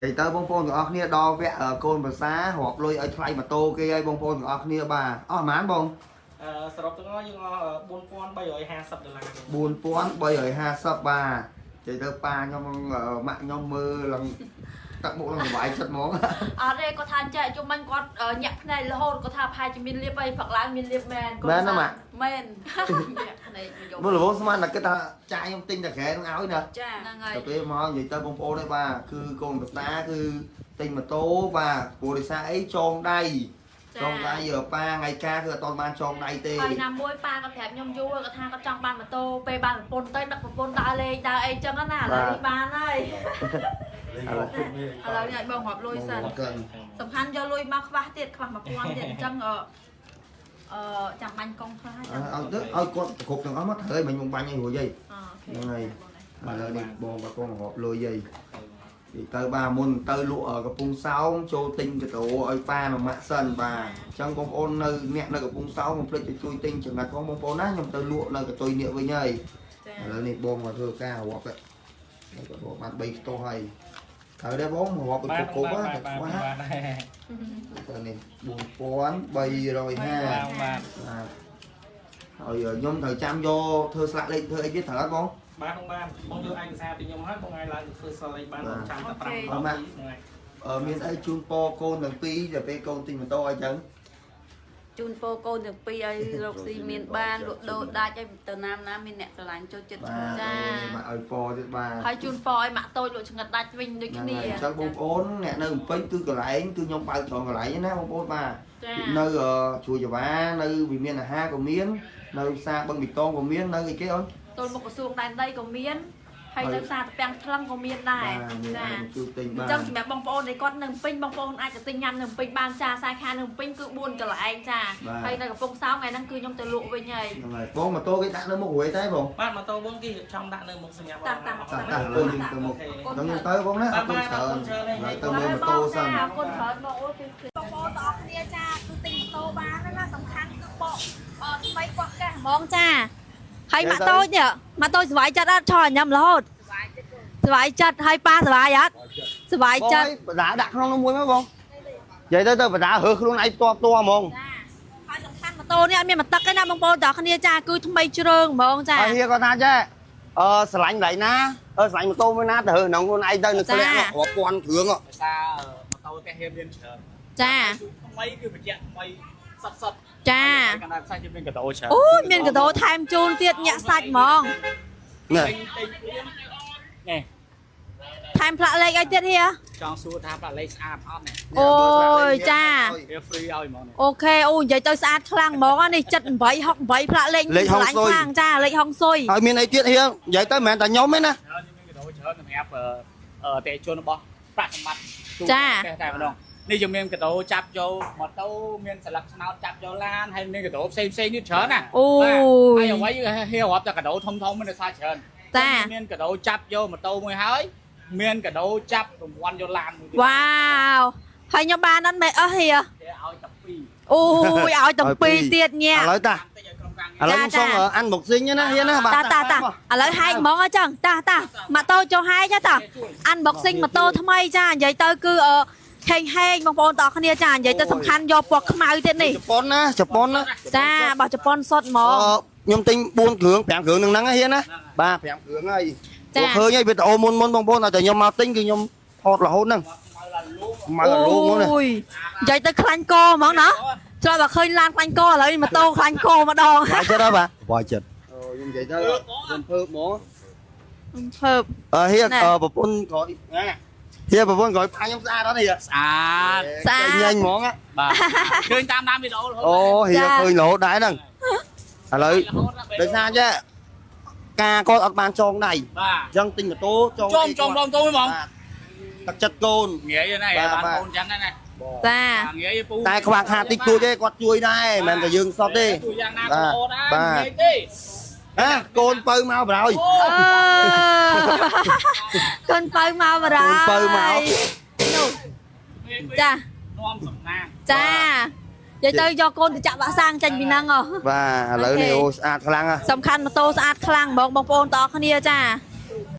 និយាយទៅបងប្អូនទាំងអស់គ្នាដល់វគ្គកូនប្រសារាប់លុយឲ្យថ្លៃម៉ូតូគេឲ្យបងប្អូនទាំងអស់គ្នាបាទអស់ប៉ុន្មានបង សរុបទាំងអស់យើងអស់4350ដុល្លារ 4350បាទនិយាយទៅប៉ាខ្ញុំម៉ាក់ខ្ញុំមើលឡើងទឹកមុខឡើងសុបាយចិត្តហ្មង អត់ទេគាត់ថាចេះជុំមិញគាត់ញាក់ភ្នែករហូតគាត់ថាផាយជាមានលៀបអីផឹកឡើងមានលៀបមែន មែនទេម៉ាក់ មែនញាក់ភ្នែកមកយក មើលរវល់ស្មានតែគិតថាចាយខ្ញុំទិញតែក្រែនឹងឲ្យណា ចាហ្នឹងហើយ ទៅពេលមកនិយាយទៅបងប្អូនឯងបាទគឺកូនប្រសាគឺទិញម៉ូតូបាទព្រោះដោយសារអីចងដៃចងដៃប៉ាថ្ងៃការគឺអត់បានចងដៃទេ ហើយណាមួយប៉ាគាត់ប្រាប់ខ្ញុំយូរគាត់ថាគាត់ចង់បានម៉ូតូពេលបានប្រពន្ធទៅដឹកប្រពន្ធដើរលេងដើរអីចឹងណាឥឡូវនេះបានហើយ ឥឡូវ ឥឡូវនេះឲ្យបងរាប់លុយសិនសំខាន់យកលុយមកខ្វះទៀតខ្វះ1000ទៀតអញ្ចឹងអឺចាំបាញ់កងខ្លះចាំ ឲ្យទៅឲ្យគាត់ប្រគប់ទាំងអស់មកត្រូវឲ្យមិញបងបាញ់ឲ្យរួចហី អូខេ ហ្នឹងហើយឥឡូវនេះបងគាត់កងរាប់លុយហីនិយាយទៅបាទមុនទៅលក់កំពង់សោមចូលទិញកាដូឲ្យប៉ានិងម៉ាក់សិនបាទអញ្ចឹងបងប្អូននៅអ្នកនៅកំពង់សោមកភ្លេចទៅជួយទិញចំណិតផងបងប្អូនណាខ្ញុំទៅលក់នៅកតុយនេះវិញហើយ ចា ឥឡូវនេះបងមកធ្វើការរាប់គាត់រាប់បាន3ខ្ទោះហើយត្រូវដែរបងរាប់ទៅ បាទ គប់ បាទ តែ បាទ ខ្វះ បាទ ទៅនេះ4350 បាទ បាទហើយខ្ញុំត្រូវចាំយកធ្វើស្លាកលេខធ្វើអីទៀតត្រូវអត់បង បាទបងបានបងយកឯកសារពីខ្ញុំហើយបងឲ្យឡើងទៅធ្វើសលេខបានបងចាំតែ5 10ហ្នឹងហើយ មានអីជូនពរកូនទាំងពីរដល់ពេលកូនទិញម៉ូតូអីចឹង ជូនពរកូនទាំងពីរឲ្យរកស៊ីមានបានលក់ដូរដាច់ឲ្យទៅណាមណាមានអ្នកស្រឡាញ់ចូលចិត្ត បាទ ចា មកឲ្យពរទៀតបាទ ហើយជូនពរឲ្យម៉ាក់តូចលក់ឆ្ងិតដាច់វិញដូច ហ្នឹង គ្នា ហើយអញ្ចឹងបងប្អូនអ្នកនៅភ្នំពេញគឺកន្លែងគឺខ្ញុំបើកត្រង់កន្លែងណាបងប្អូនបាទ ចា នៅជួចវ៉ានៅវិមានអាហារក៏មាននៅផ្សារបឹងប៊ីតងក៏មាននៅអីគេអូន ទល់មុខក្រសួងដែនដីក៏មានហើយនៅផ្សារតាពាំងថ្លឹងក៏មានដែរ បាទមាន ចា អាចជួយទិញ អ បាន ញ្ចឹងសម្រាប់បងប្អូនដែលគាត់នៅភ្នំពេញបងប្អូនអាចទៅទិញញ៉ាំនៅភ្នំពេញបានចាសាខានៅភ្នំពេញគឺ4កន្លែងចាហើយនៅកំពង់សោមថ្ងៃហ្នឹងគឺខ្ញុំទៅលក់វិញហើយ ហ្នឹងហើយបងម៉ូតូគេដាក់នៅមុខរួយតែបង បាទម៉ូតូបងគេរៀបចំដាក់នៅមុខសម្រាប់ តាតា តាតាឥឡូវយើងទៅមុខដល់ខ្ញុំទៅបងណាអរគុណច្រើនឥឡូវទៅមើលម៉ូតូសិន អរគុណច្រើនបងអូនគឺបងប្អូនទាំងអស់គ្នាចាគឺទិញម៉ូតូបានណាសំខាន់គឺបកថ្មីកោះកេះហ្មងចាហើយម៉ាក់តូចនេះម៉ាក់តូចសុបាយចិត្តអត់ឆោញ៉ាំរហូតសុបាយចិត្តហើយប៉ាសុបាយអត់សុបាយ បង ចិត្ត អើយបដាដាក់ក្នុងនោះមួយមកបងនិយាយទៅទៅបដារើសខ្លួនឯងផ្ទាល់ផ្ទាល់ហ្មង ចាហើយសំខាន់ម៉ូតូនេះអត់មានមកទឹកទេណាបងប្អូនទាំងអស់គ្នាចាគឺថ្មីជ្រើងហ្មងចា ហើយហៀគាត់ថាចេះអឺស្រឡាញ់កន្លែងណាអឺស្រឡាញ់ម៉ូតូមួយណាទៅរើសក្នុងខ្លួនឯងទៅនៅក្លាក់រាប់ពាន់គ្រឿងហ៎ ដោយសារម៉ូតូផ្ទះហៀមមានច្រើន ចា ថ្មីគឺបញ្ជាក់ថ្មីសុតសុត ចា កណ្ដាលផ្សាយជាមានកដោច្រើន អូយមានកដោថែមជូនទៀតញាក់សាច់ហ្មង នេះ ទិញទិញភ្លាមនេះ ថែមផ្លាកលេខឲ្យទៀតហៀ ចង់សួរថាប្រាក់លេខស្អាតអត់នេះ អូយចា វា free ឲ្យហ្មងនេះ អូខេអូនិយាយទៅស្អាតខ្លាំងហ្មងនេះ78 68ផ្លាកលេខខ្លាំងចាលេខហុងស៊ុយ ហើយមានអីទៀតហៀនិយាយទៅមិនមែនតែខ្ញុំទេណា ច្រើនមានកដោច្រើនសម្រាប់អតិជនរបស់ប្រាក់សម្បត្តិទូផ្ទះតែម្ដងនេះយើងមានកដោចាប់យកម៉ូតូមានស្លឹកឆ្នោតចាប់យកឡានហើយមានកដោផ្សេងផ្សេងទៀតច្រើនណា អូ ហើយ យ អ្វីហៀរាប់តែកដោធំធំមិនដោយសារច្រើន ចា មានកដោចាប់យកម៉ូតូមួយហើយមានកដោចាប់រង្វាន់យកឡានមួយទៀត វ៉ាវហើយខ្ញុំបានអត់មែនអស់ហៀ គេឲ្យតែពីរ អូយឲ្យទាំងពីរទៀតញាក់ ឥឡូវតា តាមតិចឲ្យក្រុមការ ឥឡូវខ្ញុំសុំ unboxing ណាហៀណាបាទ តាតាតាឥឡូវហែកហ្មងអញ្ចឹងតាតាម៉ូតូចូលហែកតា unboxing ម៉ូតូថ្មីចានិយាយទៅគឺអឺហេងហេងបងប្អូនទាំងអស់គ្នាចានិយាយទៅសំខាន់យកពណ៌ខ្មៅទៀតនេះ ជប៉ុនណាជប៉ុនណា ចារបស់ជប៉ុនសុទ្ធហ្មង អឺខ្ញុំទិញ4គ្រឿង5គ្រឿងនឹងហ្នឹងហៀណាបាទ5គ្រឿងហើយ ចា ព្រោះឃើញហើយវីដេអូមុនមុនបងប្អូនតែខ្ញុំមកទិញគឺខ្ញុំថតរហូតហ្នឹងមកលូងហ្នឹង អូយនិយាយទៅខ្លាញ់កហ្មងណាច្រកបើឃើញឡានខ្លាញ់កឥឡូវនេះម៉ូតូខ្លាញ់កម្ដង បាយចិត្តហ៎បាទបាយចិត្តអូខ្ញុំនិយាយទៅខ្ញុំភើបហ្មង ភើប អឺហៀ ណែ អឺប្រពន្ធក្រោយណាហៀប្រពន្ធក្រោយផាខ្ញុំស្អាតអត់ហៀ ស្អាត ស្អាត ញញហ្មង បាទឃើញតាមតាមវីដេអូរហូត អូហៀឃើញរហូតដែរហ្នឹងឥឡូវដោយសារចេះការគាត់អត់បានចងដៃ បាទ អញ្ចឹងទិញម៉ូតូចង ចងចងដងតូហ្មង បាទទឹកចិត្តកូន ងាយណាស់ បាទ បានកូនចឹងណា ចា ងាយពូ តែខ្វះខាតតិចតួចទេគាត់ជួយដែរមិនមែនតែយើងសតទេ ទូយ៉ាងណាក៏អូដែរ បាទ ងាយទេ ហ៎កូនបើមកបណ្ដោយ អូ អឺកូនបើមកបរោ កូនបើមក នោះចា នាំសំណាង ចានិយាយទៅយកកូនទៅចាក់វ៉ាក់សាំងចេញពីហ្នឹងហ៎ បាទឥឡូវនេះអូស្អាតខ្លាំងហ៎ សំខាន់ម៉ូតូស្អាតខ្លាំងហ្មងបងប្អូនទាំងអស់គ្នាចា